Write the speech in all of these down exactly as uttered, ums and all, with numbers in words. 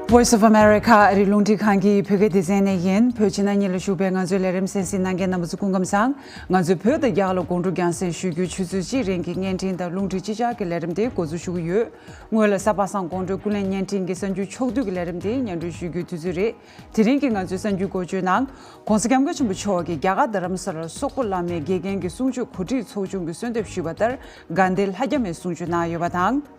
Voice of America ཨ་རིའི་རླུང་འཕྲིན་ཁང་གི་བོད་སྐད་སྡེ་ཚན་ནས་ཡིན། བོད་ཕྱི་ནང་གཉིས་ལ་བཞུགས་པའི་ང་ཚོའི་ལས་རིམ་གསན་གཟིགས་གནང་མཁན་རྣམ་པ་ཚོ་སྐུ་ཁམས་བཟང་། ང་ཚོས་བོད་དང་རྒྱ་གར་ལ་སྒོམ་སྒྲུབ་རྒྱང་སྲིང་ཞུ་རྒྱུའི་ཆུ་ཚོད་གཅིག་རིང་གི་བརྙན་འཕྲིན་དང་རླུང་འཕྲིན་སྤྱི་ཁྱབ་ཀྱི་ལས་རིམ་དེ་འགོ་འཛུགས་ཞུ་གི་ཡོད། སྔོན་ལ་གཟའ་པ་སངས་དགོང་དྲོའི་སྐུ་ལས་བརྙན་འཕྲིན་གྱི་གསར་འགྱུར་ཕྱོགས་བསྡུས་ཀྱི་ལས་རིམ་དེ་སྙན་སྒྲོན་ཞུ་རྒྱུའི་དུས་ཚོད་རེད། དེ་རིང་གི་ང་ཚོའི་གསར་འགྱུར་འགོ་བརྗོད་ནང་། ྋགོང་ས་ྋསྐྱབས་མགོན་ཆེན་པོ་མཆོག་གིས་རྒྱ་གར་རྡ་རམ་ས་ལར་སོག་པོ་བླ་མའི་དགེ་རྒན་གྱི་གསུང་ཆོས་གོ་སྒྲིག་ཚོགས་ཆུང་གི་གསོལ་འདེབས་ཞུས་པ་ལྟར་དགའ་ལྡན་ལྷ་རྒྱ་མའི་གསུང་ཆོས་གནང་ཡོད་པ་དང་།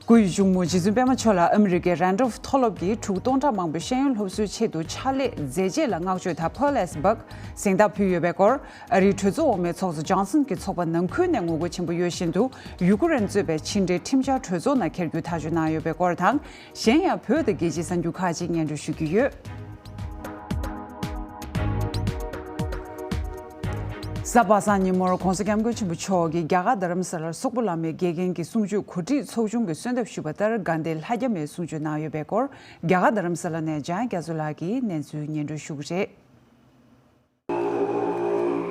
སྐུའི་གཅུང་མོ་རྗེ་བཙུན་པད་མ་མཆོག་ལ་ཨ་མི་རི་ཀའི་རེན་ཌོལ་མཐོ་སློབ་ཀྱིས་ཕྲུ་གུ་སྟོང་ཕྲག་མང་པོའི་ཤེས་ཡོན་སློབ་གསོའི་ཆེད་དུ་ཕྱག་ལས་མཛད་རྗེས་ལ་བསྔགས་བརྗོད་དང་Pearl S Buck གཟེངས་རྟགས་ཕུལ་ཡོད་པའི་སྐོར། ཨ་རིའི་གྲོས་ཚོགས་འོག་མའི་ཚོགས་གཙོ་ཇོན་སན་གྱི་ཚོགས་པ་ནང་ཁུལ་ནས་ངོ་རྒོལ་ཆེན་པོ་ཡོད་བཞིན་དུ་ཡུ་ཀེ་རེན་གཙོས་པའི་ཕྱི་འབྲེལ་ཁྲིམས་འཆར་གྲོས་ཚོགས་ནང་འཁྱེར་རྒྱུའི་ཐག་གཅོད་གནང་ཡོད་པའི་སྐོར་དང་། གཞན་ཡང་བོད་དང་རྒྱལ་སྤྱིའི་གསར་འགྱུར་ཁག་ཅིག་སྙན་སྒྲོན་ཞུ་གི་ཡོད། གཟའ་པ་སངས་ཉིན་མོར་ྋགོང་ས་ྋསྐྱབས་མགོན་ཆེན་པོ་མཆོག་གིས་རྒྱ་གར་རྡ་རམ་ས་ལར་སོག་པོ་བླ་མའི་དགེ་རྒན་གྱི་གསུང་ཆོས་གོ་སྒྲིག་ཚོགས་ཆུང་གི་གསོལ་འདེབས་ཞུས་པ་ལྟར་དགའ་ལྡན་ལྷ་རྒྱ་མའི་གསུང་ཆོས་གནང་ཡོད་པའི་སྐོར། རྒྱ་གར་རྡ་རམ་ས་ལ་ནས་འཇང་རྒྱ་མཚོ་ལགས་ཀྱིས་གནས་ཚུལ་སྙན་སྒྲོན་ཞུ་གི་རེད།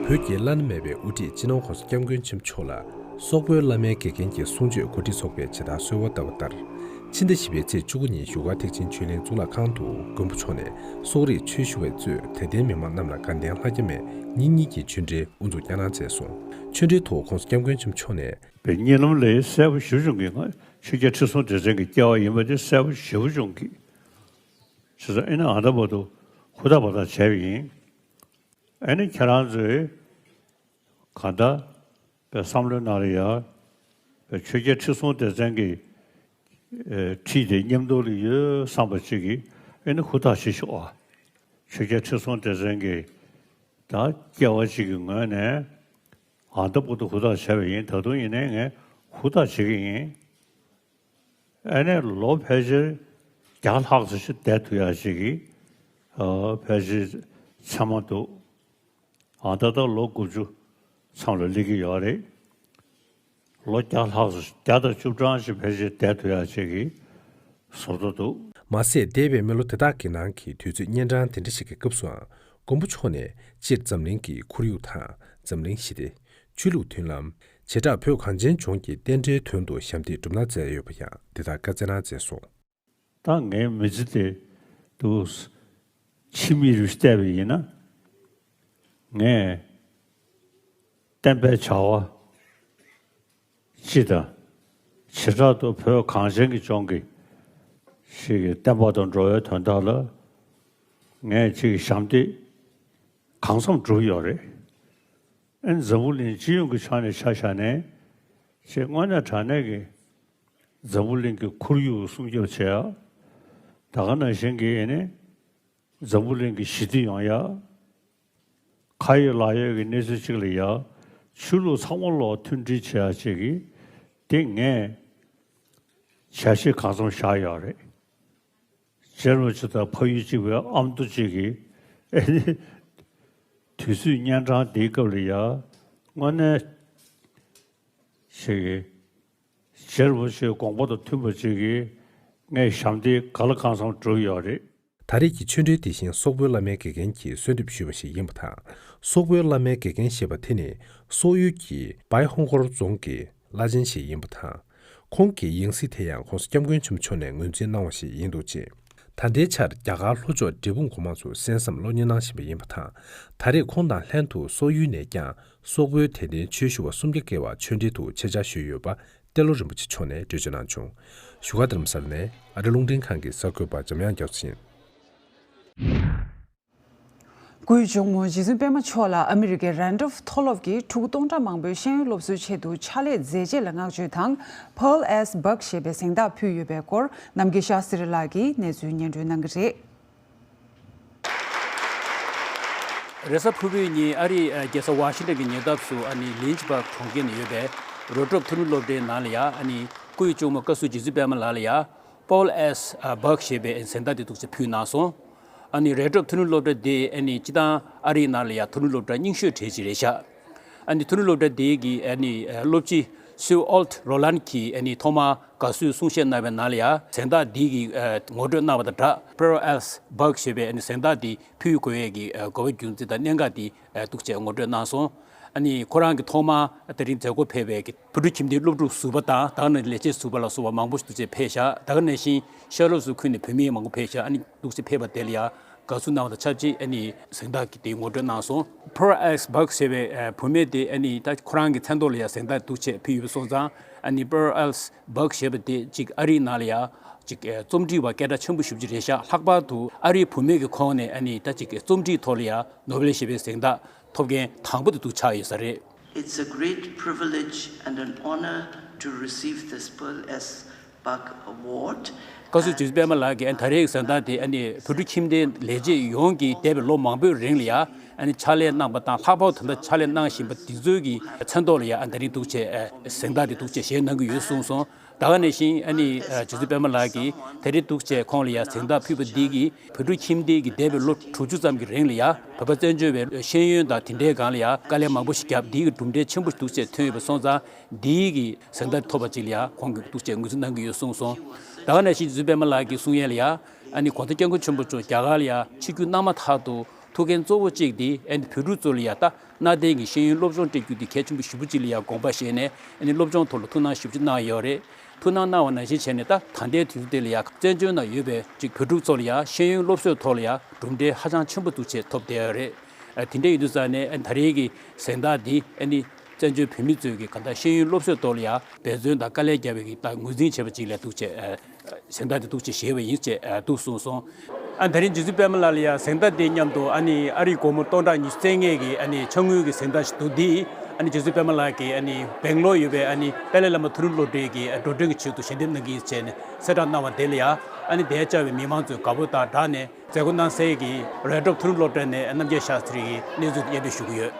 བོད་ཀྱི་བླ་ན་མེད་པའི་དབུ་ཁྲིད་སྤྱི་ནོར་ྋགོང་ས་ྋསྐྱབས་མགོན་ཆེན་པོ་མཆོག་ལ་སོག་པོའི་བླ་མའི་དགེ་རྒན་གྱི་གསུང་ཆོས་གོ་སྒྲིག་ཚོགས་པས་ཇི་ལྟར་གསོལ་བ་བཏབ་པ་ལྟར། ཕྱི་ཟླ་བཞི་པའི་ཚེས་བཅུ་དགུ་ཉིན་བཞུགས་སྒར་ཐེག་ཆེན་ཆོས་གླིང་གཙུག་ལག་ཁང་དུ་མགོན་པོ་མཆོག་ནས་སོག་རིགས་ཆོས་ཞུ་བ་གཙོས་དད་ལྡན་མི་མང་རྣམས་ལ་དགའ་ལྡན་ལྷ་རྒྱ་མའི་ཉིན་གཉིས་ཀྱི་ཆོས་འབྲེལ་དབུ་འཛུགས་བསྐྱངས་གནང་མཛད་སོང་། ཆོས་འབྲེལ་ཐོག་ྋགོང་ས་ྋསྐྱབས་མགོན་ཆེན་པོ་མཆོག་ནས། པའི་གཉིད་ལམ་ལས་གསལ་པོ་ཞེ་པོ་བྱུང་གི། ང་ཆོས་རྒྱལ་ཁྲི་སྲོང་ལྡེ་བཙན་གྱི་སྐྱེ་བ་ཡིན་པ་དེ་གསལ་པོ་ཞེ་པོ་བྱུང་གི། བྱས་ཙང་ཨེ་ནི་ཨ་ད་བར་དུ་ཧུར་ཐག་འབད་ཐག་བྱས་པ་ཡིན། ཨེ་ནི་ཁྱེད་རང་ཚོས་གང་ལྟར་པའི་བསམ་བློའི་ནང་ལ་ཡ་པའི་ཆོས་རྒྱལ་ཁྲི་སྲོང་ལྡེ་བཙན་གྱི་ཨེ་ཁྲི་དེ་མཉམ་དུ་ལ་ཡོད་བསམ་པ་ཅིག་གིས་ཨེ་ནི་ཧུར་ཐག་བྱེད་ཤོག་ཨ། ཆོས་རྒྱལ་ཁྲི་སྲོང་ལྡེ་བཙན་གྱི་ད་སྐྱེ་བ་ཅིག་གི་ངོས་ནས་ཨ་ད་བར་དུ་ཧུར་ཐག་བྱས་པ་ཡིན། ད་དུང་ཡིན་ནའི་ངས་ཧུར་ཐག་བྱེད་ཀྱི་ཡིན། ཨ་ནི་ལོ་ཕལ་ཆེར་བརྒྱ་ལྷག་ཙམ་ཞིག་བསྡད་ཐུབ་ཡག་ཅིག་གི་ཨ་ཕལ་ཆེར་མཚན་མ་འདུག་ཨ་ད་ལྟ་ལོ་དགུ་བཅུ་མཚམས་ལ་སླེབས་ཀྱི་ཡོད་རེད། ལོ་བརྒྱ་ལྷག་ཙམ་བརྒྱ་དང་བཅུ་གྲངས་ཤིག་ཕལ་ཆེར་བསྡད་ཐུབ་ཡག་ཅིག་གི་བཟོ་འདྲ་འདུག་མ་ཟད་འདས་པའི་མི་ལོ་དེ་དག་གི་ནང་གི་དུས་ཚོད་གཉན་འཕྲང་དེ་འདྲ་ཞིག་གི་སྐབས་སུའང་མགོན་པོ་མཆོག་ནས་སྤྱིར་འཛམ་གླིང་གི་ཁོར་ཡུག་དང་། འཛམ་གླིང་ཞི་བདེ། ཆོས་ལུགས་མཐུན་ལམ། བྱེ་བྲག་བོད་གངས་ཅན་ལྗོངས་ཀྱི་རྟེན་འབྲེལ་དོན་དུ་ཞབས་འདེགས་སྒྲུབ་གནང་མཛད་ཡོད་པ་ཡང་འདི་ལྟར་བཀའ་སྩལ་གནང་མཛད་སོང་། ད་ངའི་མི་ཚེ་དེ་དུ་ཕྱི་མིག་རུ་བལྟས་པ་ཡིན་ན། ངས་བསྟན་པའི་བྱ་བ་སྤྱི་དང་། བྱེ་བྲག་ཏུ་བོད་གངས་ཅན་གྱི་ལྗོངས་ཀྱི་ཞིག་གི་བསྟན་པ་དང་འགྲོ་བའི་དོན་དག་ལ་ངས་ཅིག་ཞབས་འདེགས་གང་འཚམ་བསྒྲུབས་ཡོད་རེད། ཨ་ནི་འཛམ་བུ་གླིང་སྤྱི་ཡོངས་ཀྱི་ཕྱོགས་ནས་ཆ་བཞག་ནས་ཅིག་དངོས་གནས་དྲང་གནས་ཀྱི་འཛམ་བུ་གླིང་གི་ཁོར་ཡུག་སྲུང་སྐྱོབ་བྱེད་ཡག་ད་ག་ནང་བཞིན་གྱི་ཨ་ནི་འཛམ་བུ་གླིང་གི་ཞི་བདེ་ཡོང་ཡག་ཁ་ཡོད་ལག་ཡོད་ཀྱི་གནས་ཚུལ་གཅིག་ལ་ཡ། ཆོས་ལུགས་ཚང་མ་ལོག་མཐུན་སྒྲིལ་བྱེད་ཡ་ཅིག་གི་དེ་ངས་བྱ་གཞི་གང་འཚམ་བཞག་ཡོད་རེད། རྗེ་རིན་པོ་ཆེ་དང་ཕ་ཡུལ་གཅིག་པའི་ཨ་མདོ་གཅིག་གི་ཨེ་ནི་དུས་ཚོད་གཉན་འཕྲང་འདིའི་སྐབས་ལ་ཡ། དངོས་གནས་ཅིག་གི་རྗེ་རིན་པོ་ཆེའི་དགོངས་པ་དང་མཐུན་པ་ཅིག་གི་ངས་ཞབས་འདེགས་ག་ལ་གང་འཚམ་བསྒྲུབས་ཡོད་རེད། ད་རེས་ཀྱི་ཆོས་འབྲེལ་དེ་བཞིན་སོག་པོའི་བླ་མའི་དགེ་རྒན་གྱིས་གསོལ་འདེབས་ཞུས་པ་ཞིག་ཡིན་པ་དང་། སོག་པོའི་བླ་མའི་དགེ་རྒན་ཞེས་པ་དེ་ནི་སོག་ཡུལ་གྱི་བའི་ཧོང་ཀོར་རྫོང་གི་བླ་ཆེན་ཞིག་ཡིན་པ་དང་། ཁོང་གི་ཡང་སྲིད་དེ་ཡང་ྋགོང་ས་ྋསྐྱབས་མགོན་ཆེན་པོ་མཆོག་ནས་ངོས་འཛིན་གནང་བ་ཞིག་ཡིན་འདུག་ཅིང་། ད་ལྟའི་ཆར་རྒྱ་གར་ལྷོ་ཕྱོགས་འབྲས་སྤུངས་སྒོ་མང་དུ་གསན་བསམ་བློ་སྙིང་གནང་བཞིན་པ་ཡིན་པ་དང་། ད་རེས་ཁོང་དང་ལྷན་དུ་སོག་ཡུལ་ནས་ཀྱང་སོག་པོའི་དད་ལྡན་ཆོས་ཞུ་བ་སུམ་བརྒྱ་བརྒལ་བ་ཆོས་འབྲེལ་དུ་ཆེད་བཅར་ཞུས་ཡོད་པ། ཏེ་ལོ་རིན་པོ་ཆེ་མཆོག་ནས་འགྲེལ་བརྗོད་གནང་བྱུང་། བཞུགས་སྒར་རྡ་རམ་ས་ལ་ནས་ཨ་རི་རླུང་འཕྲིན་ཁང་གི་གསར་འགོད་པ་འཇམ་དབྱངས་རྒྱ་མཚོ་ཡིན། སྐུའི་གཅུང་མོ་རྗེ་བཙུན་པད་མ་མཆོག་ལ་ཨ་མི་རི་ཀའི་རན་ཌོལ་མཐོ་སློབ་ཀྱིས་ཕྲུ་གུ་སྟོང་ཕྲག་མང་པོའི་ཤེས་ཡོན་སློབ་གསོའི་ཆེད་དུ་ཕྱག་ལས་མཛད་རྗེས་ལ་བསྔགས་བརྗོད་དང་། Pearl S Buck ཞེས་པའི་གཟེངས་རྟགས་ཕུལ་ཡོད་པའི་སྐོར། ནམ་མཁའི་ཤར་སེ་རི་ལགས་ཀྱིས་གནས་ཚུལ་སྙན་སྒྲོན་གནང་གི་རེད། རེས་གཟའ་ཕུར་བུའི་ཉིན་ཨ་རིའི་རྒྱལ་ས་ཝ་ཤིང་ཊོན་གྱི་ཉེ་འདབས་སུ་ཨ་ནི་ལིན་ཆི་བྷག་གྲོང་ཁྱེར་ནང་ཡོད་པའི་རོ་ཀྲོབ་ཐུ་ནུ་སློབ་གྲྭའི་ནང་ལ་ཡ། ཨ་ནི་སྐུའི་གཅུང་མོ་བཀའ་ཟུར་རྗེ་བཙུན་པད་མ་ལགས་ལ་ཡ། Pearl S Buck ཞེས་པའི་གཟེངས་རྟགས་དེ་འདུག་སེ་ཕུལ་གནང་སོང་། ཨ་ནི་རོ་ཀྲོབ་ཐུ་ནུ་སློབ་གྲྭ་དེ་ཨ་ནི་སྤྱིར་བཏང་ཨ་རིའི་ནང་ལ་ཡ་ཐུ་ནུ་སློབ་གྲྭ་རྙིང་ཤོས་གྲས་ཅིག་རེད་ཤག་ཨ་ནི་ཐུ་ནུ་སློབ་གྲྭ་དེ་གི་ཨ་ནི་སློབ་སྤྱི་སུའུ་ཨོལ་ཊི་རོ་ལན་གྱིས་ཨ་ནི་ཐོག་མར་དགའ་བསུའི་གསུང་བཤད་གནང་བའི་ནང་ལ་ཡ། གཟེངས་རྟགས་འདི་གི་ངོ་སྤྲོད་གནང་བ་དང་སྦྲགས། Pearl S Buck ཞེས་པའི་ཨ་ནི་གཟེངས་རྟགས་འདི་ཕུལ་དགོས་ཡས་ཀྱི་དགོས་པ་རྒྱུ་མཚན་དང་གནད་འགག་འདི་འདུག་སེ་ངོ་སྤྲོད་གནང་སོང་། ཨ་ནི་ཁོ་རང་གི་ཐོག་མ་དེ་རིང་མཛད་སྒོ་ཕེབས་པའི་བོད་ཕྲུག་ཁྱིམ་སྡེའི་སློབ་ཕྲུག་ཟུར་པ་དང་ད་ག་ནང་ལས་བྱེད་ཟུར་པ་ལ་སོགས་པ་མང་པོ་ཞིག་འདུག་ཅེས་ཕེབས་ཤག་ད་ག་ནང་བཞིན་ཤར་ཕྱོགས་སུ་ཁུལ་ནས་བུད་མེད་མང་པོ་ཕེབས་ཤག་ཨ་ནི་འདུག་ཅེས་ཕེབས་པ་དེ་ལ་ཡང་དགའ་བསུ་གནང་བ་དང་ཆབས་ཅིག་ཨ་ནི་གཟེངས་རྟགས་ཀྱི་དེ་ངོ་སྤྲོད་གནང་སོང་། Pearl Alice Buck ཞེས་པའི་བུད་མེད་དེ་ཨ་ནི་ད་ཁོ་རང་གི་མཚན་ཐོག་ལ་ཡང་གཟེངས་རྟགས་འདུག་ཅེས་ཕུལ་ཡོད་པ་སོང་ཙང་ཨ་ནི་Pearl Alice Buck ཞེས་པ་དེ་ཅིག་ཨ་རིའི་ནང་ལ་ཡང་ཅིག་རྩོམ་སྒྲིག་པ་སྐད་གྲགས་ཆེན་པོ་ཞེ་པོ་ཅིག་རེད་ཤག་ལྷག་པར་དུ་ཨ་རིའི་བུད་མེད་ཀྱི་ཁོངས་ནས་ཨ་ནི་ད་ཅིག་རྩོམ་སྒྲིག་ཐོག་ལ་ཡང་ནོ་བེལ་ཞི་བའི་གཟེངས་རྟགས་ཐོབ་མཁན་དང་པོ་དེ་འདུག་ཆགས་ཡོད་ས་རེད། It's a great privilege and an honor to receive this Pearl S. Buck Award. བཀའ་ཟུར་རྗེ་བཙུན་པད་མ་ལགས་ཀྱིས་ཨ་ནི་ད་རེས་ཀྱི་གཟེངས་རྟགས་དེ་ཨ་ནི་བོད་ཕྲུག་ཁྱིམ་སྡེའི་ལས་བྱེད་ཡོངས་ཀྱིས་འདས་པའི་ལོ་མང་པོའི་རིང་ལ་ཡང་ཨ་ནི་ཕྱག་ལས་གནང་པ་དང་ལྷག་པར་དུ་ད་ལྟ་ཕྱག་ལས་གནང་བཞིན་པ་དེ་ཚོའི་གི་མཚན་ཐོག་ལ་ཡང་ཨ་ནི་ད་རིང་འདུག་ཅེས་གཟེངས་རྟགས་དེ་འདུག་ཅེས་བཞེས་གནང་གི་ཡོད་གསུངས་སོང་། ད་ག་ནང་བཞིན་ཨ་ནི་རྗེ་བཙུན་པད་མ་ལགས་ཀྱིས་ད་རེས་འདུག་ཅེས་ཁོང་ལ་ཡང་གཟེངས་རྟགས་ཕུལ་བ་འདི་གིས་བོད་ཕྲུག་ཁྱིམ་སྡེ་གི་འདས་པའི་ལོ་དྲུག་ཅུ་ཙམ་གྱི་རིང་ལ་ཡང་བོད་པ་བཙན་བྱོལ་བའི་ཤེས་ཡོན་དང་དེ་འདྲའི་སྒང་ལ་ཡང་དཀའ་ལས་མང་པོ་ཞིག་བརྒྱབ་འདིའི་གི་གྲུབ་འབྲས་ཆེན་པོ་ཞིག་འདུག་ཅེས་ཐོན་ཡོད་པ་སོང་ཙང་འདིའི་གི་གཟེངས་རྟགས་ཐོབ་པ་ཅིག་ལ་ཡང་ཁོང་གིས་འདུག་ཅེས་ངོས་འཛིན་གནང་གི་ཡོད་གསུངས་སོང་། ད་ག་ནང་བཞིན་རྗེ་བཙུན་པད་མ་ལགས་ཀྱིས་གསུང་ཡས་ལ་ཡང་ཨ་ནི་གོང་ས་སྐྱབས་མགོན་ཆེན་པོ་མཆོག་རྒྱ་གར་ལ་ཡང་ཆིབས་བསྒྱུར་གནང་མ་ཐག་ཏུ་ཐུགས་འགན་གཙོ་བོ་གཅིག་དེ་ཨ་ནི་བོད་ཕྲུག་ཚོ་ལ་ཡང་ད་གནའ་དེང་གི་ཤེས་ཡོན་སློབ་སྦྱོང་སྤྲད་རྒྱུ་དེ་གལ་ཆེན་པོ་ཞེ་པོ་ཅིག་ལ་ཡང་དགོངས་པ་བཞེས་ནས་ཨ་ནི་སློབ་སྦྱོང་ཐོག་ལ་ཐུགས་སྣང་ཞེ་པོ་ཅིག་གནང་ཡོད་རེད། ཐུགས་སྣང་གནང་བ་ནང་བཞིན་བྱས་ནས་ད་ད་ལྟའི་དུས་ཚོད་དེ་ལ་ཡང་བཙན་བྱོལ་ནང་ཡོད་པའི་ཅིག་བོད་ཕྲུག་ཚོ་ལ་ཡང་ཤེས་ཡོན་སློབ་གསོའི་ཐོག་ལ་ཡང་གྲུབ་འབྲས་ཧ་ཅང་ཆེན་པོ་འདུག་ཅེས་ཐོབ་བསྡད་ཡོད་རེད། ཨ་དེ་འདྲ་ཡིན་དུས་ཙང་ནས་ཨ་ད་རེས་ཀྱི་གཟེངས་རྟགས་འདི་ཨ་ནི་བཙན་བྱོལ་བོད་མི་ཚོས་ཀྱི་གང་ལྟར་ཤེས་ཡོན་སློབ་གསོའི་ཐོག་ལ་ཡང་འབད་བརྩོན་དང་དཀའ་ལས་བརྒྱབ་པའི་གི་ད་ངོས་འཛིན་བྱས་པ་ཅིག་ལ་འདུག་ཅེས་ཨ་གཟེངས་རྟགས་འདི་འདུག་ཅེས་བཞེས་པ་ཡིན་ཅེས་ཨ་འདུག་གསུངས་སོང་། ཨ་ད་རིང་རྗེ་བཙུན་པད་མ་ལགས་ལ་ཡང་གཟེངས་རྟགས་འདི་མཉམ་དུ་ཨ་ནི་ཨ་རིའི་སྒོར་མོ་སྟོང་ཕྲག་ཉི་ཤུ་རྩ་ལྔའི་གི་ཨ་ནི་ཕྱག་དངུལ་གྱི་གཟེངས་རྟགས་ཤིག་འདུག་འདི་ཨ་ནི་རྗེ་བཙུན་པད་མ་ལགས་ཀྱིས་ཨ་ནི་སྦེང་ལོར་ཡོད་པའི་ཨ་ནི་པད་ལེ་བླ་མ་མཐོ་རིམ་སློབ་གྲྭའི་གི་ཨ་འགྲོ་གྲོན་གྱི་ཆེད་དུ་ཞལ་འདེབས་གནང་གི་ཡིན་ཟེར་ནས་གསལ་བསྒྲགས་གནང་བ་དེ་ལ་ཡང་ཨ་ནི་དེར་བཅར་བའི་མི་མང་ཚོས་དགའ་པོ་དང་སྦྲགས་ནས་མཛད་སྒོ་གནང་སའི་གི་རེད་ཌོབ་མཐོ་རིམ་སློབ་གྲྭ་ནས་རྣམ་རྒྱལ་ཤཱ་སྟྲི་ཡི་གནས་ཚུལ་དེ་སྙན་སྒྲོན་ཞུ་གི་ཡོད།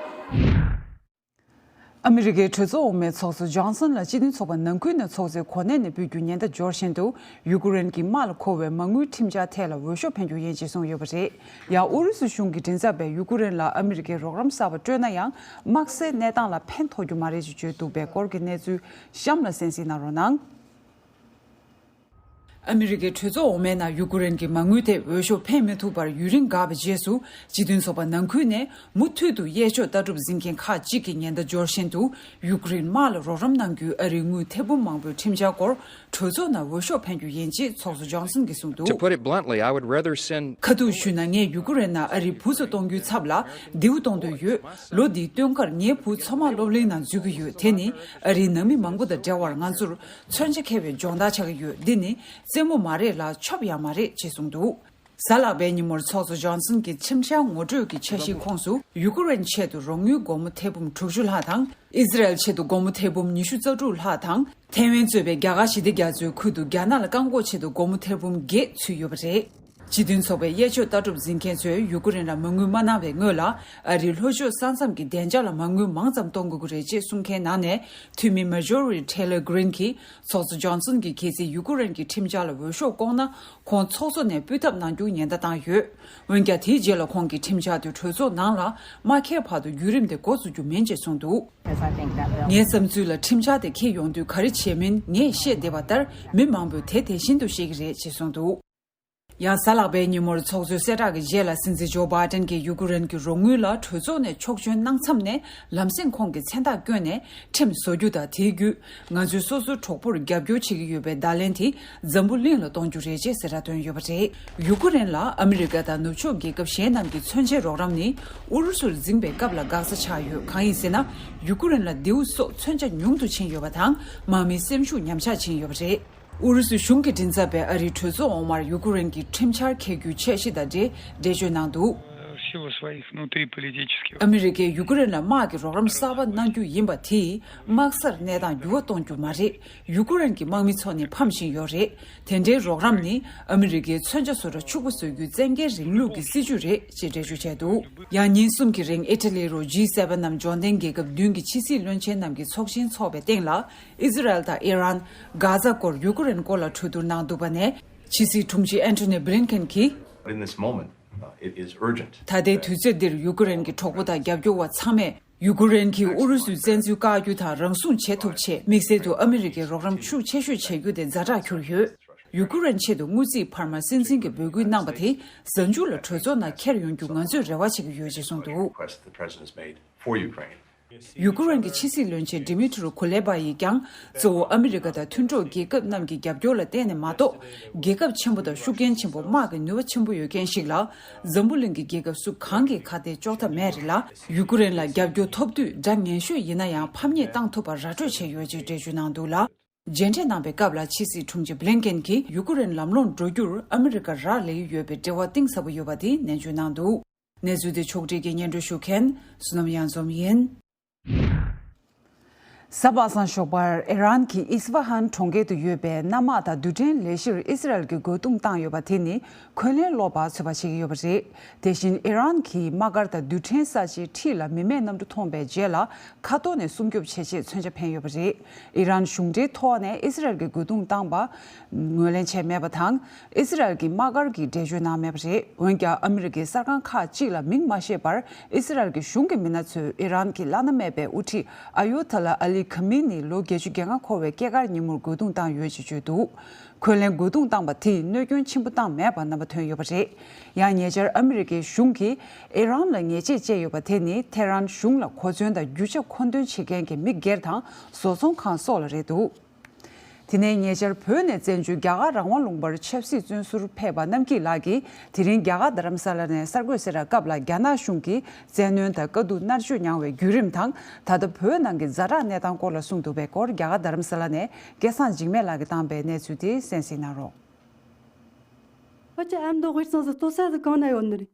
ཨ་མི་རི་ཀའི་གྲོས་ཚོགས་འོག་མའི་ཚོགས་གཙོ་ཇོན་སན་ལ་སྤྱི་མཐུན་ཚོགས་པ་ནང་ཁུལ་ནས་ཚོགས་གཙོའི་གོ་གནས་ནས་ཕུད་རྒྱུའི་ཉེན་བརྡ་འབྱོར་བཞིན་དུ། ཡུ་ཀེ་རེན་གྱི་དམག་ལ་མཁོ་བའི་མ་དངུལ་ཁྲིམས་འཆར་ཐད་ལ་འོས་ཤོག་འཕེན་རྒྱུ་ཡིན་ཅེས་གསུངས་ཡོད་པ་རེད། ཡང་ཨུ་རུ་སུ་གཞུང་གིས་མགྲིན་ཚབ་པས་ཡུ་ཀེ་རེན་ལ་ཨ་མི་རི་ཀའི་རོགས་རམ་གསར་པ་སྤྲོད་ན་ཡང་དམག་སའི་གནས་སྟངས་ལ་ཕན་ཐོགས་རྒྱུ་མ་རེད་ཅེས་བརྗོད་འདུག་པའི་སྐོར་གྱི་གནས་ཚུལ་གཤམ་ལ་གསན་གཟིགས་གནང་རོགས་གནང་། ཨ་མི་རི་ཀའི་གྲོས་ཚོགས་འོག་མའི་ནང་ཡུ་ཀེ་རེན་གྱི་མ་དངུལ་ཐད་འོས་ཤོག་འཕེན་མི་ཐུབ་པར་ཡུན་རིང་འགག་པའི་རྗེས་སུ། སྤྱི་མཐུན་ཚོགས་པ་ནང་ཁུལ་ནས་མུ་མཐུད་དུ་གཡས་ཕྱོགས་ལྟ་གྲུབ་འཛིན་མཁན་ཁག་ཅིག་གིས་ཉེན་བརྡ་འབྱོར་བཞིན་དུ། ཡུ་ཀེ་རེན་དམག་ལ་རོགས་རམ་གནང་རྒྱུའི་ཨ་རིའི་དངུལ་ཐེར་འབུམ་མང་པོའི་ཁྲིམས་འཆར་སྐོར་གྲོས་ཚོགས་ནང་འོས་ཤོག་འཕེན་རྒྱུ་ཡིན་ཅེས་ཚོགས་གཙོ་ཇོན་སན་གྱིས་གསུངས་འདུག། To put it bluntly, I would rather send ཁ་ཐུག་ཞུས་ན། ངས་ཡུ་ཀེ་རེན་ནང་ཨ་རིའི་བུ་ཚོ་གཏོང་རྒྱུའི་ཚབ་ལ་མདེའུ་གཏོང་འདོད་ཡོད། ལོ་འདིའི་སྟོན་ཁར་ངའི་བུ་མཚོ་དམག་སློབ་གླིང་ནང་འཛུལ་གྱི་ཡོད། དེ་ནི་ཨ་རིའི་ནང་མི་མང་པོ་དང་འབྲེལ་བར་ང་ཚོར་མཚོན་ཆ་འཁྱེར་བའི་སྦྱོང་བརྡར་ཆགས་ཀྱི་ཡོད། འདི་ནི་རྩེད་མོ་མ་རེད་ལ་ཆོབ་ཡང་མ་རེད་ཅེས་གསུངས་འདུག། གཟའ་ལྷག་པའི་ཉིན་མོར་ཚོགས་གཙོ་ཇོན་སན་གྱི་ཁྲིམས་འཆར་ངོ་སྤྲོད་ཀྱི་འཆར་གཞིའི་ཁོངས་སུ། ཡུ་ཀེ་རེན་ཆེད་དུ་རོགས་དངུལ་སྒོར་མོ་ཐེར་འབུམ་དྲུག་ཅུ་ལྷག་དང་། ཨི་ཟི་རལ་ཆེད་དུ་སྒོར་མོ་ཐེར་འབུམ་ཉི་ཤུ་རྩ་དྲུག་ལྷག་དང་། ཐེ་ཝན་གཙོས་པའི་རྒྱ་གར་ཞི་བདེ་རྒྱ་མཚོའི་ཁུལ་དུ་རྒྱ་ནག་ལ་བཀག་འགོག་ཆེད་དུ་སྒོར་མོ་ཐེར་འབུམ་བརྒྱད་ཚུད་ཡོད་པ་རེད། སྤྱི་མཐུན་ཚོགས་པའི་གཡས་ཕྱོགས་ལྟ་གྲུབ་འཛིན་མཁན་ཚོས་ཡུ་ཀེ་རེན་ལ་མ་དངུལ་མ་གནང་བའི་སྔོན་ལ། ཨ་རིའི་ལྷོ་ཕྱོགས་ས་མཚམས་ཀྱི་བདེ་འཇགས་ལ་མ་དངུལ་མང་ཙམ་གཏོང་དགོས་ཀྱི་རེད་ཅེས་གསུང་མཁན་ནང་ནས། འཐུས་མི་མར་ཇོ་རི་ཊེ་ལར་གྷི་རིན་གྱིས་ཚོགས་གཙོ་ཇོན་སན་གྱིས་གལ་སྲིད་ཡུ་ཀེ་རེན་གྱི་ཁྲིམས་འཆར་ལ་འོས་ཤོག་བསྐོང་ན། ཁོང་ཚོགས་གཙོ་ནས་སྤུས་ཐབས་གནང་རྒྱུའི་ཉེན་བརྡ་བཏང་ཡོད། འོན་ཀྱང་། དེའི་རྗེས་ལ་ཁོང་གིས་ཁྲིམས་འཆར་དེ་གྲོས་ཚོགས་ནང་ལ་མ་འཁྱེར་བར་དུ་བརྒྱུད་རིམ་དེ་འགོ་འཛུགས་རྒྱུ་མིན་ཅེས་གསུངས་འདུག། ངའི་བསམ་ཚུལ་ལ་ཁྲིམས་འཆར་དེ་འཁྱེར་ཡོང་དུས་ག་རེ་བྱས་མིན་ངས་བཤད་བསྡད་པ་ལྟར། མི་མང་པོས་དེ་དེ་བཞིན་དུ་ཤེས་ཀྱི་རེད་ཅེས་གསུངས་འདུག། ཡང་གཟའ་ལྷག་པའི་ཉིན་མོར་ཚོགས་གཙོའི་གསལ་བསྒྲགས་ཀྱི་རྗེས་ལ། སྲིད་འཛིན་ཇོ་བྷའི་ཏན་གྱིས་ཡུ་ཀེ་རེན་གྱི་རོགས་དངུལ་ལ་གྲོས་ཚོགས་ནས་ཆོག་མཆན་གནང་མཚམས་ནས། ལམ་སེང་ཁོང་གི་མཚན་རྟགས་བསྐྱོན་ནས་ཁྲིམས་བཟོ་རྒྱུ་དང་། དེའི་བརྒྱུད་ང་ཚོས་སོ་སོའི་གྲོགས་པོར་རྒྱབ་སྐྱོར་བྱེད་ཀྱི་ཡོད་པའི་བརྡ་ལན་དེ་འཛམ་བུ་གླིང་ལ་གཏོང་རྒྱུ་རེད་ཅེས་གསལ་བསྒྲགས་བཏོན་ཡོད་པ་རེད། ཡུ་ཀེ་རེན་ལ་ཨ་མི་རི་ཀ་དང་ནུབ་ཕྱོགས་རྒྱལ་ཁབ་གཞན་རྣམས་ཀྱི་མཚོན་ཆའི་རོགས་རམ་ནི་ཨུ་རུ་སུར་འཛིངས་པའི་སྐབས་ལ་འགག་རྩ་ཆགས་ཡོད། གང་ཡིན་ཟེར་ན། ཡུ་ཀེ་རེན་ལ་མདེའུ་སོགས་མཚོན་ཆ་ཉུང་དུ་ཕྱིན་ཡོད་པ་དང་། དམག་མིའི་སེམས་ཤུགས་ཉམས་ཆག་ཕྱིན་ཡོད་པ་རེད། ཨུ་རུ་སུ་གཞུང་གིས་མགྲིན་ཚབ་པའི་ཨ་རིའི་གྲོས་ཚོགས་འོག་མར་ཡུ་ཀེ་རེན་གྱི་ཁྲིམས་འཆར་འཁྱེར་རྒྱུའི་འཆར་གཞི་དང་འབྲེལ་འགྲེལ་བརྗོད་གནང་འདུག། В силу своих внутриполитических ཨ་མི་རི་ཀས་ཡུ་ཀེ་རེན་ལ་དམག་གི་རོགས་རམ་གསར་པ་གནང་རྒྱུ་ཡིན་པ་དེས་དམག་སར་གནས་སྟངས་འགྱུར་བ་གཏོང་རྒྱུ་མ་རེད། ཡུ་ཀེ་རེན་གྱི་དམག་མི་ཚོ་ནི་ཕམ་བཞིན་ཡོད་རེད། དེ་འདྲའི་རོགས་རམ་ནི་ཨ་མི་རི་ཀའི་མཚོན་ཆ་བཟོ་གྲྭ་ཕྱུག་པོ་བཟོ་རྒྱུའི་བཙན་རྒྱལ་རིང་ལུགས་ཀྱི་སྲིད་ཇུས་རེད་ཅེས་འགྲེལ་བརྗོད་བྱས་འདུག། ཡང་ཉིན་གསུམ་གྱི་རིང་ཨི་ཊ་ལི་རུ་ཇི་སེ་ཝེན་ནམ་འབྱོར་ལྡན་རྒྱལ་ཁབ་བདུན་གྱི་ཕྱི་སྲིད་བློན་ཆེན་རྣམས་ཀྱི་ཚོགས་ཆེན་འཚོགས་པའི་སྟེང་ལ། ཨི་ཟི་རལ་དང་ཨི་རན། གྷ་ཛ་སྐོར། ཡུ་ཀེ་རེན་སྐོར་ལ་གྲོས་བསྡུར་གནང་འདུག་པ་ནས། ཕྱི་སྲིད་དྲུང་ཆེ་ཨན་ཐོ་ནི་བྷི་ལིན་ཁེན་གྱིས། But in this moment, uh, it is urgent. ད་ལྟའི་དུས་ཚོད་འདིར་ཡུ་ཀེ་རེན་གྱི་གྲོགས་པོ་དང་རྒྱབ་སྐྱོར་བ་ཚང་མས། ཡུ་ཀེ་རེན་གྱིས་ཨུ་རུ་སུའི་བཙན་འཛུལ་བཀག་རྒྱུ་དང་རང་སྲུང་བྱེད་ཐུབ་ཆེད། དམིགས་བསལ་དུ་ཨ་མི་རི་ཀའི་རོགས་རམ་ཤུགས་ཆེ་ཤོས་བྱེད་རྒྱུ་དེ་ཛ་དྲག་གྱུར་ཡོད། ཡུ་ཀེ་རེན་ཆེད་དུ་དངུལ་རྩིས་འཕར་མ་སྲིད་འཛིན་གྱིས་འབོད་སྐུལ་གནང་པ་དེ་གཟའ་མཇུག་ལ་གྲོས་ཚོགས་ནང་འཁྱེར་ཡོང་རྒྱུ་ང་ཚོས་རེ་བ་བྱེད་ཀྱི་ཡོད་ཅེས་གསུངས་འདུག། Request the president has made for Ukraine. ཡུ་ཀེ་རེན་གྱི་ཕྱི་སྲིད་བློན་ཆེན་ཌི་མི་ཐྲོ་ཁུ་ལེ་བྷ་ཡིས་ཀྱང་གཙོ་བོ་ཨ་མི་རི་ཀ་དང་མཐུན་གྲོགས་རྒྱལ་ཁབ་རྣམས་ཀྱི་རྒྱབ་སྐྱོར་ལ་བརྟེན་ནས་མ་གཏོགས། རྒྱལ་ཁབ་ཆེན་པོ་དང་ཤུགས་རྐྱེན་ཆེན་པོ་དམག་གི་ནུས་པ་ཆེན་པོ་ཡོད་མཁན་ཞིག་ལ། འཛམ་བུ་གླིང་གི་རྒྱལ་ཁབ་སུ་གང་གིས་ཁ་གཏད་གཅོག་ཐབས་མེད་རེད་ལ། ཡུ་ཀེ་རེན་ལ་རྒྱབ་སྐྱོར་ཐོབ་དུས་དགྲ་ངན་ཤོས་ཡིན་ན་ཡང་ཕམ་ཉེས་བཏང་ཐུབ་པར་ར་སྤྲོད་བྱས་ཡོད་ཅེས་འགྲེལ་བརྗོད་གནང་འདུག་ལ། མཇལ་འཕྲད་གནང་པའི་སྐབས་ལ་ཕྱི་སྲིད་དྲུང་ཆེ་བྷི་ལིན་ཀེན་གྱིས་ཡུ་ཀེ་རེན་ལམ་ལྷོང་འགྲོ་རྒྱུར་ཨ་མི་རི་ཀ་རག་ལས་ཡོད་པའི་འབྲེལ་བ་གཏིང་ཟབ་པོ་ཡོད་པ་དེ་ནན་བརྗོད་གནང་འདུག། གནས་ཚུལ་དེ་ཕྱོགས་སྒྲིག་གིས་སྙན་སྒྲོན་ཞུ་མཁན་བསོད་ནམས་གཡང་འཛོམས་ཡིན། གཟའ་པ་སངས་ཞོགས་པར་ཨི་རན་གྱི་ཨིས་ཧྥ་ཧན་གྲོང་ཁྱེར་དུ་ཡོད་པའི་གནམ་དམག་དང་རྡུལ་ཕྲན་ལས་གཞིར་ཨི་སི་རལ་གྱིས་རྒོལ་རྡུང་བཏང་ཡོད་པ་དེ་ནི་འཁོན་ལན་སློག་པར་ཚོད་དཔག་བྱེད་ཀྱི་ཡོད་པ་རེད། དེ་བཞིན་ཨི་རན་གྱིས་དམག་སྒར་དང་རྡུལ་ཕྲན་གསར་བརྗེའི་འཁྲིས་ལ་མི་མེད་གནམ་གྲུ་མཐོང་པའི་རྗེས་ལ་ཁ་ཐོར་ནས་སྲུང་སྐྱོབ་བྱེད་ཆེད་མཚོན་ཆ་འཕེན་ཡོད་པ་རེད། ཨི་རན་གཞུང་འབྲེལ་ཐོག་ནས་ཨི་སི་རལ་གྱིས་རྒོལ་རྡུང་བཏང་པ་ངོས་ལེན་བྱས་མེད་པ་དང་། ཨི་སི་རལ་གྱི་དམག་སྒར་གྱིས་འགྲེལ་བརྗོད་གནང་མེད་པ་རེད། འོན་ཀྱང་ཨ་མི་རི་ཀའི་གསར་ཁང་ཁག་ཅིག་ལ་མིང་མ་བཤད་པར་ཨི་སི་རལ་གྱི་གཞུང་གི་མི་སྣ་ཚོས་ཨི་རན་གྱི་བླ་ན་མེད་པའི་དབུ་ཁྲིད་ཨ་ཡོ་ཐ་ལ་ཨ་ལི་ཁ་མི་ནི་ལོ་བརྒྱད་ཅུ་གྱ་ལྔ་འཁོར་བའི་སྐྱེས་སྐར་ཉིན་མོར་རྒོལ་རྡུང་བཏང་ཡོད་ཅེས་བརྗོད་འདུག། འཁོན་ལན་རྒོལ་རྡུང་བཏང་པ་དེས་གནོད་སྐྱོན་ཆེན་པོ་བཏང་མེད་པར་རྣམ་པ་ཐོན་ཡོད་པ་རེད། ཡང་ཉེ་ཆར་ཨ་མི་རི་ཀའི་གཞུང་གིས་ཨི་རན་ལ་ཉེས་ཆད་བཅད་ཡོད་པ་དེ་ནི་ཐེ་རན་གཞུང་ལ་གོ་མཚོན་དང་རྒྱུ་ཆ་མཁོ་འདོན་བྱེད་མཁན་གྱི་མི་སྒེར་དང་བཟོ་ཚོང་ཁང་སོགས་ལ་རེད་འདུག། དེ་ནས་ཉེ་ཆར་བོད་ནས་བཙན་བྱོལ་རྒྱ་གར་རང་དབང་ལུང་པར་ཆབ་སྲིད་བཙོན་ཟུར་ཕེབས་པ་རྣམ་སྐྱིད་ལགས་ཀྱིས་དེ་རིང་རྒྱ་གར་རྡ་རམ་ས་ལ་ནས་གསར་འགོད་གསལ་བསྒྲགས་སྐབས་ལ་རྒྱ་ནག་གཞུང་གིས་བཙན་གནོན་དང་དཀའ་སྡུག་མནར་གཅོད་མྱངས་པའི་བརྒྱུད་རིམ་དང་། ད་ལྟ་བོད་ནང་གི་ཛ་དྲག་གནས་སྟངས་སྐོར་ལ་གསུངས་འདུག་པའི་སྐོར་རྒྱ་གར་རྡ་རམ་ས་ལ་ནས་སྐལ་བཟང་འཇིགས་མེད་ལགས་ཀྱིས་བཏང་པའི་གནས་ཚུལ་དེ་གསན་གཟིགས་གནང་རོགས། ཁོ་ཅི་ཨ་མདོ་དབུས་གཙང་སུ་ལྟོ་ས་ཟིག་གང་ན་ཡོད་ནི་རེད།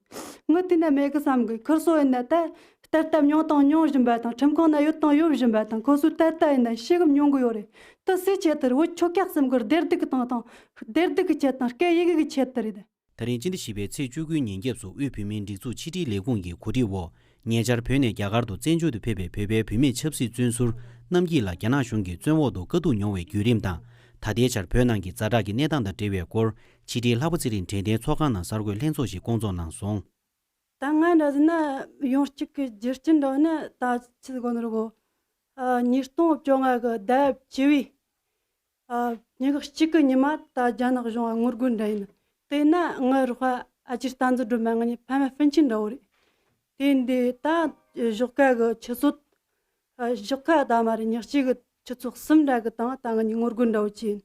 ངི་དེ་ན་མེད་གི་བསམ་གི། ཁིར་སོ་ཡིན་ན་ད་ལྟ་ལྟ་མྱོང་དང་མྱོང་བཞིན་པ་དང་ཁྲིམས་ཁང་ན་ཡོད་དང་ཡོད་བཞིན་པ་དང་ཁོ་སོའི་ད་ལྟ་ཡིན་ན་ཤེས་གི་མྱོང་གི་ཡོད་རེད། ད་སུས་ཆེད་དུ་རེད། བོད་ཆོལ་ཁ་གསུམ་གི་བདེ་སྡུག་གི་དང་དང་བདེ་སྡུག་གི་ཆེད་དང་སྐད་ཡི་གེ་གི་ཆེད་དུ་རེད། ད་རིང་སྤྱི་ཟླ་བཞི་པའི་ཚེས་བཅུ་དགུའི་ཉིན་རྒྱབ་སུ་དབུས་བོད་མིའི་སྒྲིག་འཛུགས་ཕྱི་དྲིལ་ལས་ཁུངས་ཀྱི་གོ་སྒྲིག་འོག་ཉེ་ཆར་བོད་ནས་རྒྱ་གར་དུ་བཙན་བྱོལ་དུ་ཕེབས་པའི་བོད་པའི་བུད་མེད་ཆབ་སྲིད་བཙོན་ཟུར་རྣམ་སྐྱིད་ལགས་རྒྱ་ནག་གཞུང་གི་བཙོན་འོག་ཏུ་དཀའ་སྡུག་མྱོང་བའི་བརྒྱུད་རིམ་དང་། ད་ལྟའི་ཆར་བོད་ནང་གི་ཛ་དྲག་གི་གནས་སྟངས་དང་འབྲེལ་བའི་སྐོར། ཕྱི་དྲིལ་ལྷག་པ་ཚེ་རིང་དྲན་རྟེན་ཚོགས་ཁང་ནང་གསར་འགོད་ལྷན་ཚོགས་ཤིག་བསྐོང་ཚོགས་གནང་སོང་། ད་ང་འདྲ་ཟིན་ན་ཡོང་གཅིག་གི་རྒྱུ་རྐྱེན་འདྲ་ན་ད་ཆི་གོ་ནོར་གོ། ཉིས་སྟོང་བཅོ་ལྔ་གི་ཟླ་བཅུ་བའི། ཉི་ཤུ་གཅིག་གི་ཉི་མ་ད་རྒྱ་ནག་གཞུང་ང་ངོ་རྒོལ་འདྲ་ཡིན། དེ་ན་ངའི་རོགས་པ་ཨ་ཅེ་བསྟན་འཛིན་སྒྲོལ་མ་ང་གཉིས་ཕ་མ་སྤུན་མཆེད་འདྲ་བོ་རེད། དེ་འདི་ད་ཞོགས་ཀ་གི་ཆུ་ཚོད། ཞོགས་ཀ་ད་མ་རེད། ཉི་ཤུ་གི་ཆུ་ཚོད་གསུམ་འདྲ་གི་སྟེང་ད་ང་གཉིས་ངོ་རྒོལ་འདྲ་བོ་བྱས་ཡིན།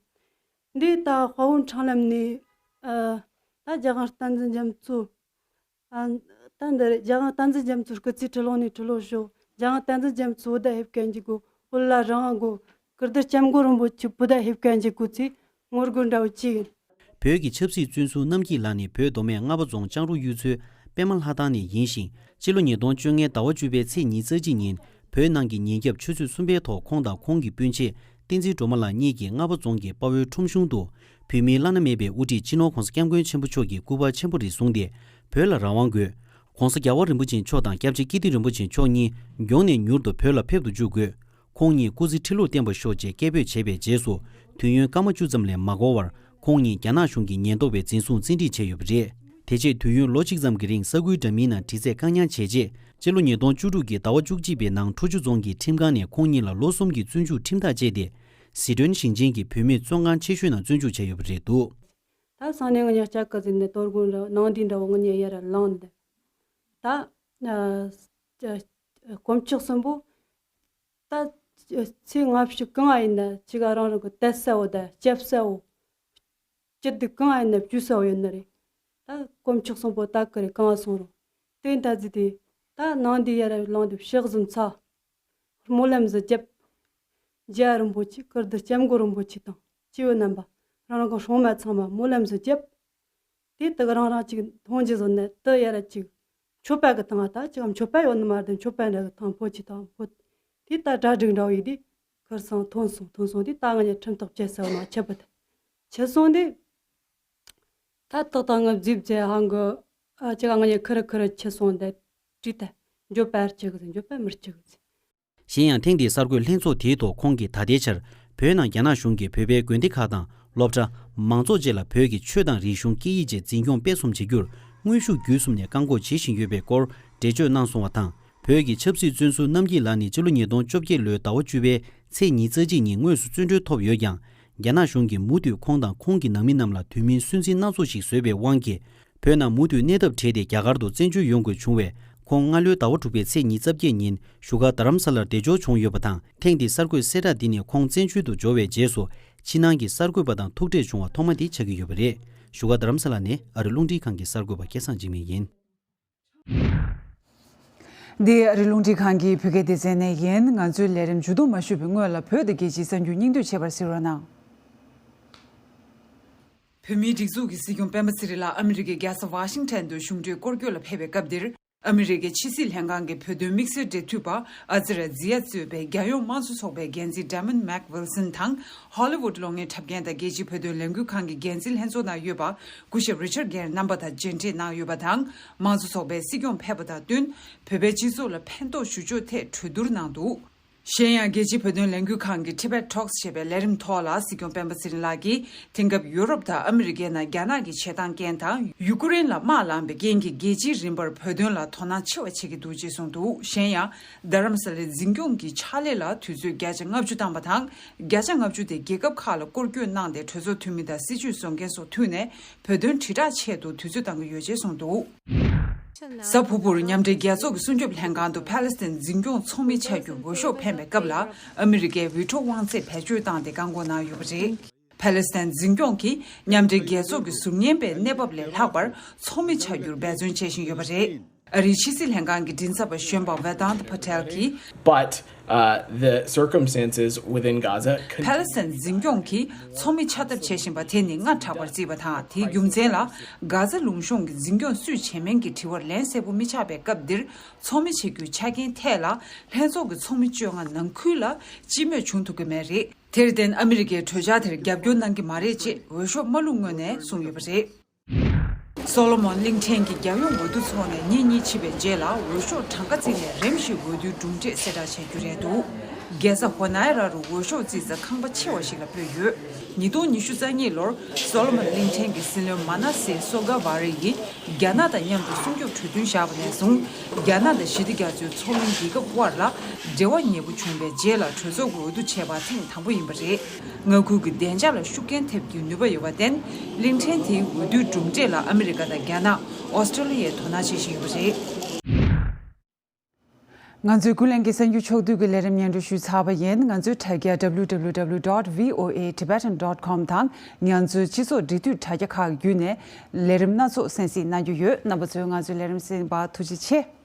འདི་ད་དཔའ་བོ་འཕྲང་ལམ་ནས་ད་རྒྱ་གར་བསྟན་འཛིན་རྒྱ་མཚོ། ཨ། ད་འདི་རེད། རྒྱལ་དབང་བསྟན་འཛིན་རྒྱ་མཚོའི་སྐུ་ཚེ་ཁྲི་ལོ་ནས་ཁྲི་ལོ་བཞུགས། རྒྱལ་དབང་བསྟན་འཛིན་རྒྱ་མཚོ་བོད་ཟླ་ཧེབ་ཀན་གྱི་གོ། བོད་ལ་རང་དབང་གོ། ཀིརྟི་སྐྱབས་མགོན་རིན་པོ་ཆེ་བོད་ཟླ་ཧེབ་ཀན་གྱི་གོ་ཚེ་ངོ་རྒོལ་འདྲ་བོ་བྱས་ཡིན། བོད་ཀྱི་ཆབ་སྲིད་བཙོན་ཟུར་རྣམ་སྐྱིད་ལགས་ནི་བོད་མདོ་སྨད་རྔ་པ་རྫོང་ལྕང་རུ་གཡུ་མཚོའི་པད་མ་ལྷ་ཐང་ནས་ཡིན་ཞིང་། སྤྱི་ལོ་ཉིས་སྟོང་བཅོ་ལྔའི་ཟླ་བ་བཅུ་པའི་ཚེས་ཉི་ཤུ་རྩ་གཅིག་ཉིན་བོད་ནང་གི་ཉིན་རྒྱབ་ཆུ་ཚོད་གསུམ་པའི་ཐོག་ཁོང་དང་ཁོང་གི་སྤུན་མཆེད་བསྟན་འཛིན་སྒྲོལ་མ་ལགས་གཉིས་ཀྱིས་རྔ་པ་རྫོང་གི་དཔའ་བོའི་ཁྲོམ་གཞུང་དུ། བོད་མིའི་བླ་ན་མེད་པའི་དབུ་ཁྲིད་སྤྱི་ནོར་༧གོང་ས་༧སྐྱབས་མགོན་ཆེན་པོ་མཆོག་གི་སྐུ་པར་ཆེན་པོ་རེ་བཟུང་སྟེ། བོད་ལ་རང་དབང་དགོས། ༧གོང་ས་༧རྒྱལ་བ་རིན་པོ་ཆེ་མཆོག་དང་༧སྐྱབས་རྗེ་སྐྱིད་ལྡེ་རིན་པོ་ཆེ་མཆོག་གཉིས་མགྱོགས་ནས་མྱུར་དུ་བོད་ལ་ཕེབས་སུ་འཇུག་དགོས། ཁོང་གཉིས་སྐུ་ཚེ་ཁྲི་ལོར་བརྟན་པར་ཤོག་ཅེས་སྐད་འབོད་བྱས་པའི་རྗེས་སུ། དུས་ཡུན་སྐར་མ་བཅུ་ཙམ་ལས་མ་འགོར་བར། ཁོང་གཉིས་རྒྱ་ནག་གཞུང་གི་ཉེན་རྟོག་པས་འཛིན་བཟུང་བཙན་ཁྲིད་བྱས་ཡོད་པ་རེད། དེ་རྗེས་དུས་ཡུན་ལོ་གཅིག་ཙམ་གྱི་རིང་ས་ཁུལ་འདྲ་མིན་ནང་དྲི་རྩད་བཀག་ཉར་བྱས་རྗེས། སྤྱི་ལོ་ཉིས་སྟོང་བཅུ་དྲུག་གི་ཟླ་བ་བཅུ་གཅིག་པའི་ནང་ཁྲོ་ཆུ་རྫོང་གི་ཁྲིམས་ཁང་ནས་ཁོང་གཉིས་ལ་ལོ་གསུམ་གྱི་བཙོན་འཇུག་ཁྲིམས་ཐག་བཅད་དེ། ཟི་ཁྲོན་ཞིང་ཆེན་གྱི་བུད་མེད་བཙོན་ཁང་ཆེ་ཤོས་ནང་བཙོན་འཇུག་བྱས་ཡོད་པ་རེད་འདུག། ད་སང་ཉིན་ང་གཉིས་ལྕགས་ཀ་ཟིན་ནས་གཏོར་སྒོ་འདྲ་ནང་དེ་འདྲ་བོ་ང་གཉིས་ཡར་ལངས་འདི། ད་དཀོན་མཆོག་གསུམ་པོ། ད་ཚེ་སྔ་ཕྱི་གང་ཡིན་ན་ཅིག་རང་རང་གི་དད་ས་བོ་དང་སྐྱབས་ས་བོ། སྐྱིད་སྡུག་གང་ཡིན་ན་བཅོས་ས་བོ་ཡོད་ནི་རེད། ད་དཀོན་མཆོག་གསུམ་པོ་ད་ག་རེ་གང་སོང་རུང་། དེ་ད་ཟི་དེ། ད་ནང་དེ་ཡར་ལངས་དེ་ཕྱག་གཟིམ་ཚ། སྨོན་ལམ་ཟིག་རྒྱབ། རྗེ་རིན་པོ་ཆེ་ཀིརྟི་སྐྱབས་མགོན་རིན་པོ་ཆེ་དང་སྐྱེ་བོ་རྣམ་པ། རང་རང་གི་སྲུང་མ་ཚང་མ་སྨོན་ལམ་ཟིག་རྒྱབ། དེ་དག་རང་རང་གཅིག་མཐོང་རྒྱུ་བཟོ་ནས་དེ་ཡར་གཅིག་མཆོད་པ་གི་ཐང་ད་ཅིག་མཆོད་པ་ཡོད་ནི་མ་རེད། མཆོད་པ་འདྲ་གི་ཐང་ཕོ་ཆེ་ཐང་ཕོ། དེ་ད་གྲ་སྒྲིག་འདྲ་བོ་ཡིན་དེ། ཁར་སང་ཐོན་སོང་ཐོན་སོང་དེ་ད་ང་གཉིས་ཁྲིམས་ཐག་བཅད་ས་ནང་ཆད་པ་དེ། ཆད་སོང་དེ། ད་ཏག་ཏག་ངི་རྫིབ་རྫས་ཧང་གི། ཨ་ཅི་ག་ང་ཡི་ཁུར་ཁུར་ཆི་སོང་དེ། བྲིས་ཏེ། འགྱོད་པ་ཅི་གི་འགྱོད་པ་མི་ཅི་གི། གཞན་ཡང་ཐེངས་འདིའི་གསར་འགོད་ལྷན་ཚོགས་དེའི་ཐོག་ཁོང་གིས་ད་ལྟའི་ཆར་བོད་ནང་རྒྱ་ནག་གཞུང་གིས་བོད་པའི་དགོན་སྡེ་ཁག་དང་སློབ་གྲྭ། མང་ཚོགས་བཅས་ལ་བོད་ཀྱི་ཆོས་དང་རིག་གཞུང་སྐད་ཡིག་བཅས་འཛིན་སྐྱོང་སྤེལ་གསུམ་བྱེད་རྒྱུར་དངོས་ཤུགས་བརྒྱུད་གསུམ་ནས་བཀག་འགོག་བྱེད་བཞིན་ཡོད་པའི་སྐོར་འགྲེལ་བརྗོད་གནང་སོང་བ་དང་། བོད་ཀྱི་ཆབ་སྲིད་བཙོན་ཟུར་རྣམ་རྒྱལ་ལགས་ནི་ཕྱི་ལོ་ཉིས་སྟོང་བཅོ་བརྒྱད་ལོའི་ཟླ་བ་བཅུ་པའི་ཚེས་ཉི་ཤུ་རྩ་གཅིག་ཉིན་དངོས་སུ་བཙོན་གྲོལ་ཐོབ་ཡོད་ཀྱང་། རྒྱ་ནག་གཞུང་གིས་མུ་མཐུད་ཁོང་དང་ཁོང་གི་ནང་མི་རྣམས་ལ་དུས་མིན་སུན་གཙེར་སྣ་ཚོགས་ཤིག་བཟོས་པའི་དབང་གིས། བོད་ནང་མུ་མཐུད་གནས་ཐབས་བྲལ་ཏེ་རྒྱ་གར་དུ་བཙན་བྱོལ་ཡོང་དགོས་བྱུང་བས། ཁོང་སྔ་ལོའི་ཟླ་བ་དྲུག་པའི་ཚེས་ཉི་ཤུ་རྩ་བརྒྱད་ཉིན་བཞུགས་སྒར་རྡ་རམ་ས་ལར་བདེ་འབྱོར་བྱུང་ཡོད་པ་དང་། ཐེངས་འདིའི་གསར་འགོད་གསལ་བསྒྲགས་འདི་ནི་ཁོང་བཙན་བྱོལ་དུ་འབྱོར་བའི་རྗེས་སུ་ཕྱི་ནང་གི་གསར་འགོད་པ་དང་ཐུག་འཕྲད་བྱུང་བ་ཐོག་མ་དེ་ཆགས་ཀྱི་ཡོད་པ་རེད། བཞུགས་སྒར་རྡ་རམ་ས་ལ་ནས་ཨ་རི་རླུང་འཕྲིན་ཁང་གི་གསར་འགོད་པ་སྐལ་བཟང་འཇིགས་མེད་ཡིན། འདི་ཨ་རི་རླུང་འཕྲིན་ཁང་གི་བོད་སྐད་སྡེ་ཚན་ནས་ཡིན། ང་ཚོའི་ལས་རིམ་མཇུག་བསྡོམས་མ་ཞུས་པའི་སྔོན་ལ་བོད་དང་རྒྱལ་སྤྱིའི་གསར་འགྱུར་སྙིང་བསྡུས་བྱེད་པར་གཟིགས་རོགས་གནང་། བོད་མིའི་སྒྲིག་འཛུགས་ཀྱི་སྲིད་སྐྱོང་སྤེན་པ་ཚེ་རིང་ལགས་ཨ་མི་རི་ཀའི་རྒྱལ་ས་ཝ་ཤིང་ཊོན་དུ་གཞུང་འབྲེལ་སྐོར་སྐྱོད་ལ་ཕེབས་པའི་སྐབས་འདིར། ཨ་མི་རི་ཀའི་ཕྱི་སྲིད་ལྷན་ཁང་གི་བོད་དོན་དམིགས་བསལ་འབྲེལ་མཐུད་པ་ཨ་ཛི་ར་ཛི་ཡ་གཙོས་པའི་རྒྱལ་ཡོངས་དམངས་གཙོ་ཚོགས་པའི་འགན་འཛིན་Damon McWilson་དང་། ཧོ་ལི་ཝུད་གློག་བརྙན་འཁྲབ་མཁན་དང་རྒྱལ་སྤྱིའི་བོད་དོན་ལས་འགུལ་ཁང་གི་འགན་འཛིན་ལྷན་ཚོགས་ནང་ཡོད་པ་སྐུ་ཞབས་Richard Gere་རྣམ་པ་དང་མཇལ་འཕྲད་གནང་ཡོད་པ་དང་། དམངས་གཙོ་ཚོགས་པའི་སྲིད་སྐྱོང་ཕེབས་པ་དང་བསྟུན་བོད་པའི་སྤྱི་ཚོགས་ལ་ཕན་ཐོགས་ཞུ་ཕྱོགས་ཐད་གྲོས་བསྡུར་གནང་འདུག་གཞན་ཡང་རྒྱལ་སྤྱིའི་བོད་དོན་ལས་འགུལ་ཁང་གི་Tibet Talks་ཞེས་པའི་ལས་རིམ་ཐོག་ལ་སྲིད་སྐྱོང་སྤེན་པ་ཚེ་རིང་ལགས་ཀྱིས་དེང་སྐབས་ཡུ་རོབ་དང་ཨ་མི་རི་ཀའི་ནང་རྒྱ་ནག་གི་བྱེད་སྟངས་རྐྱེན་དང་ཡུ་ཀེ་རེན་ལ་དམག་ལངས་པའི་རྐྱེན་གྱིས་རྒྱལ་སྤྱིའི་རིམ་པར་བོད་དོན་ལ་དོ་སྣང་ཆེ་བ་བྱེད་ཀྱི་འདུག་ཅེས་གསུངས་འདུག་གཞན་ཡང་རྡ་རམ་ས་ལའི་འཛིན་སྐྱོང་གི་ཕྱག་ལས་ལ་དུས་ཚོད་བརྒྱ་ཆ་ལྔ་བཅུ་བཏང་པ་དང་། བརྒྱ་ཆ་ལྔ་བཅུ་དེ་རྒྱལ་ཁབ་ཁག་ལ་སྐོར་སྐྱོད་གནང་སྟེ་གྲོས་ཚོགས་འཐུས་མི་དང་སྲིད་བྱུས་བཟོ་མཁན་སོགས་འཐུས་ནས་བོད་དོན་དྲིལ་བསྒྲགས་ཆེད་དུ་དུས་ཚོད་གཏང་གི་ཡོད་ཅེས་གསུངས་འདུག་གཟའ་ཕུར་བུར་མཉམ་འབྲེལ་རྒྱལ་ཚོགས་ཀྱི་སྲུང་སྐྱོབ་ལྷན་ཁང་དུ་ཕཱ་ལེ་སི་ཐན་འཛིན་སྐྱོང་ཚོགས་མི་ཆགས་རྒྱུར་འོས་ཤོག་འཕེན་པའི་སྐབས་ལ་ཨ་མི་རི་ཀའི་ཝི་ཊོ་དབང་ཚད་བེད་སྤྱོད་བཏང་སྟེ་བཀག་འགོག་གནང་ཡོད་པ་རེད། ཕཱ་ལེ་སི་ཐན་འཛིན་སྐྱོང་གིས་མཉམ་འབྲེལ་རྒྱལ་ཚོགས་ཀྱི་ཟུར་ཉན་པའི་གནས་བབ་ལས་ལྷག་པར་ཚོགས་མི་ཆགས་རྒྱུར་འབད་བརྩོན་བྱེད་བཞིན་ཡོད་པ་རེད། ཨ་རིའི་ཕྱི་སྲིད་ལྷན་ཁང་གི་མགྲིན་ཚབ་པ་གཞོན་པ་Vedant Patel་གྱིས། But, uh, the circumstances within Gaza continue. ཕཱ་ལེ་སི་ཐན་འཛིན་སྐྱོང་གིས་ཚོགས་མི་ཆགས་ཐབས་བྱེད་བཞིན་པ་དེ་ནི་སྔ་དྲགས་པར་བརྩིས་པ་དང་། དེའི་རྒྱུ་མཚན་ལ་གྷ་ཛ་ལུང་གཤོང་གི་འཛིན་སྐྱོང་སུས་བྱས་མིན་གྱི་དྲི་བར་ལན་གསལ་པོ་མི་ཆགས་པའི་སྐབས་འདིར་ཚོགས་མི་བྱེད་རྒྱུའི་ཆ་རྐྱེན་ཐད་ལ་ལྷན་ཚོགས་ཀྱི་ཚོགས་མི་བཅོ་ལྔ་ནང་ཁུལ་ལ་སྤྱི་མོས་བྱུང་ཐུབ་ཀྱི་མེད་རེད། དེར་བརྟེན་ཨ་མི་རི་ཀས་གྲོས་འཆར་དེར་རྒྱབ་སྐྱོར་གནང་གི་མ་རེད་ཅེས་འོས་ཤོག་མ་བླུགས་སྔོན་ནས་གསུངས་ཡོད་པ་རེད། སོ་ལོ་མོན་གླིང་ཕྲན་གྱི་རྒྱལ་ཡོངས་འོས་བསྡུ་ཚོགས་ནས་ཉིན་གཉིས་ཕྱིན་པའི་རྗེས་ལ་འོས་ཤོག་གྲངས་ཀ་བརྩིས་ནས་རིམ་བཞིན་འོས་བསྡུའི་གྲུབ་འབྲས་གསལ་བསྒྲགས་བྱ་རྒྱུ་རེད་འདུག་རྒྱལ་ས་ཧོ་ནའི་ར་རུ་འོས་ཤོག་བརྩིས་ས་ཁང་པ་ཆེ་བ་ཞིག་ལ་སྤོས་ཡོད། ཉིས་སྟོང་ཉི་ཤུ་རྩ་གཉིས་ལོར་སོ་ལོ་མོན་གླིང་ཕྲན་གྱི་སྲིད་བློན་མ་ན་སེ་སོ་ག་བྷ་རེ་ཡིས་རྒྱ་ནག་དང་མཉམ་དུ་སྲུང་སྐྱོབ་གྲོས་མཐུན་བཞག་པ་ནས་བཟུང་། རྒྱ་ནག་དང་ཞི་བདེ་རྒྱ་མཚོའི་མཚོ་གླིང་རྒྱལ་ཁབ་དབར་ལ་འབྲེལ་བ་ཉེ་པོ་བྱུང་བའི་རྗེས་ལ་གྲོས་ཚོགས་ཀྱི་འོས་བསྡུ་བྱས་པ་ཐེངས་དང་པོ་ཡིན་པ་རེད། མངའ་ཁུལ་གྱི་བདེ་འཇགས་ལ་ཤུགས་རྐྱེན་ཐེབས་རྒྱུའི་ནུས་པ་ཡོད་པར་བརྟེན། གླིང་ཕྲན་དེའི་འོས་བསྡུའི་གྲུབ་འབྲས་ལ་ཨ་མི་རི་ཀ་དང་རྒྱ་ནག་ཨོ་སི་ཀྲོ་ལི་ཡས་དོ་སྣང་བྱེད་བཞིན་ཡོད་པ་རེད། ང་ཚོའི་ཀུན་གླེང་གི་གསར་འགྱུར་ཕྱོགས་བསྡུས་ཀྱི་ལས་རིམ་སྙན་སྒྲོན་ཞུས་ཚར་བ་ཡིན། ང་ཚོའི་དྲ་རྒྱ་W W W dot V O A Tibetan dot com དང་ང་ཚོའི་སྤྱི་ཚོགས་འབྲེལ་མཐུད་དྲ་རྒྱ་ཁག་བརྒྱུད་ནས་ལས་རིམ་སྣ་ཚོགས་གསན་གཟིགས་གནང་རྒྱུ་ཡོད། རྣམ་པ་ཚོས་ང་ཚོའི་ལས་རིམ་གསན་པར་ཐུགས་རྗེ་ཆེ།